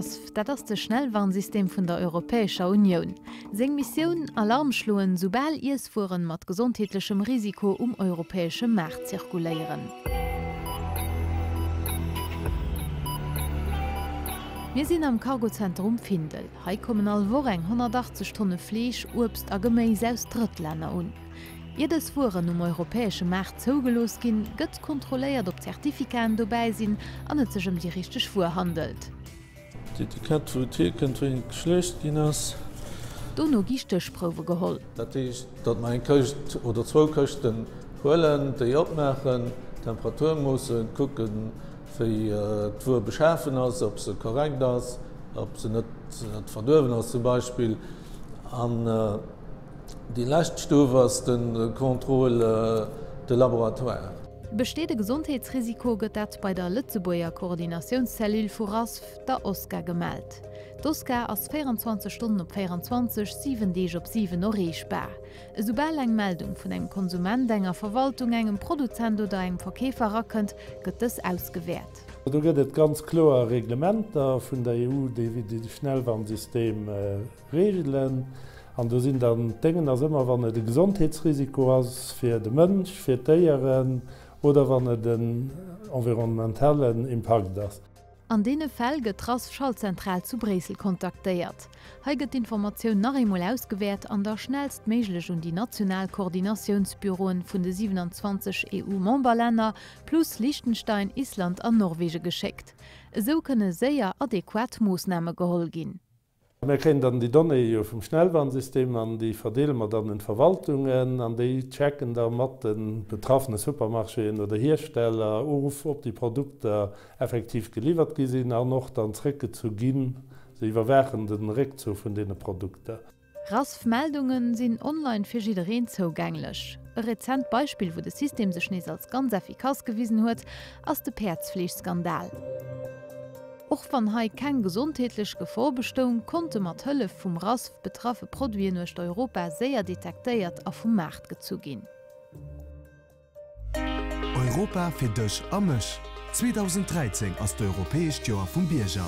RASFF, dat ass de Schnellwarnsystem vun der Europäescher Unioun. Seng Missioun, Alarm schloen, soubal Iesswueren mat gesondheetlechem Risiko um europäesche Maart zirkuléieren. Mir sinn am Cargozenter um Findel. Hei kommen all Woch eng 180 Tonne Fleesch, Uebst a Geméis aus Drëttlänner un. Ier dës Wueren um europäesche Maart zougelooss ginn, gëtt kontrolléiert, ob d'Certificaten dobäi sinn an et sech ëm déi richteg Wuer handelt. D'Etikett, wou et hierkënnt, wéini et geschleust ginn ass. Dono gi Stéchprouwe geholl. Dat heescht, datt mer eng Këscht oder zwou Këschten huelen, déi opmaachen, d'Temperatur moossen, kucken, wéi d'Wuer beschafen ass, ob se korrekt ass, ob se net verduerwen ass zum Beispill. An Déi lescht Stuf ass de Contrôle de laboratoire. Besteet e Gesondheetsrisiko, gëtt dat bei der Lëtzebuerger Koordinatiounscellule vu RASF, der OSKA, gemellt. D'OSKA ass 24 Stonnen op 24, 7 Deeg op 7 erreechbar. Esoubal eng Meldung vun engem Konsument, enger Verwaltung, engem Produzent oder engem Verkeefer erakënnt, gëtt dës ausgewäert. Do gëtt et ganz kloer Reglementer vun der EU, déi de Schnellwarnsystem Reegelen, an do sinn dann, d'Déngen ass ëmmer, wann et e Gesondheetsrisiko ass fir de Mënsch, fir d'Déieren oder wann et en environnementalen Impakt ass. An deene Fäll gëtt d'RASF-Schaltzentral zu Bréissel kontaktéiert. Hei gëtt d'Informatioun nach eemol ausgewäert an da schnellstméiglech un déi national Koordinatiounsbüroen vun de 27 EU-Memberlänner plus Liechtenstein, Island an Norwegen geschéckt. Esou kënne séier adequat Moossname geholl ginn. Mir kréien dann déi Donnéeë jo vum Schnellwarnsystem an déi verdeele mer dann un d'Verwaltungen an déi checken da mat de betraffene Supermarchéen oder Hiersteller of, ob déi Produkter effektiv geliwwert gi sinn an och dann zréckgezu ginn. Se iwwerwaachen de Réckzuch vun deene Produkter. RASF-Meldungen sinn online fir jiddereen zougänglech. E rezent Beispill, wou de System sech nees als ganz effikass gewisen huet, ass de Päerdsfleeschskandal. Och wann hei keng gesondheetlech Gefor bestoung, konnte mat Hëllef vum RASF betraffe Produiten uecht Europa séier detektéiert a vum Maart gezu ginn. Europa fir dech a mech! 2013 ass d'Europäescht Joer vum Bierger.